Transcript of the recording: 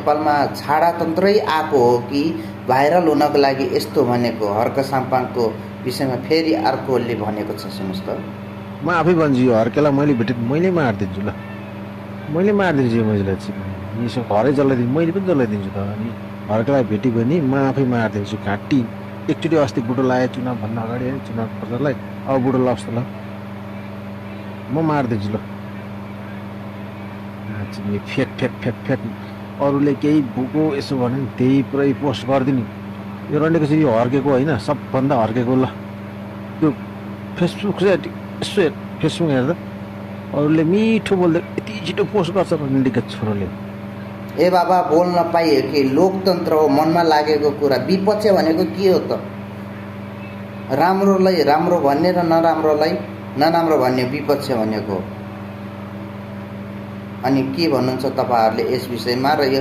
नेपालमा छाडातन्त्रै आएको हो कि भाइरल हुनको लागि यस्तो भनेको हर्क साम्पाङको विषयमा फेरि अर्कोले भनेको छ? सुन्नुहोस् त, म आफै भन्छु यो हर्केलाई मैले भेटेँ मैले मारिदिन्छु ल, मैले मारिदिन्छु यो मान्छेलाई चाहिँ यसो घरै जलाइदिन्छु, मैले पनि जलाइदिन्छु त। अनि हर्केलाई भेट्यो भने म आफै मारिदिन्छु घाँटी। एकचोटि अस्ति बुढो लाग्यो चुनावभन्दा अगाडि है, चुनाव प्रचारलाई अब बुढो लाग्छ ल, म मारिदिन्छु ल। फेक फेक फेक फेक अरूले केही बुको यसो भन्यो भने त्यही पुरै पोस्ट गरिदिने। यो रन्डेको चाहिँ यो हर्केको होइन, सबभन्दा हर्केको ल। त्यो फेसबुक चाहिँ यसो हेर, फेसबुक हेर्दा अरूले मिठो बोल्दै यति छिटो पोस्ट गर्छ रन्डेको छोरोले। ए बाबा, बोल्न पाइयो कि लोकतन्त्र हो, मनमा लागेको कुरा। विपक्ष भनेको के हो त? राम्रोलाई राम्रो भन्ने र नराम्रोलाई नराम्रो भन्ने विपक्ष भनेको। अनि के भन्नुहुन्छ तपाईँहरूले यस विषयमा र यो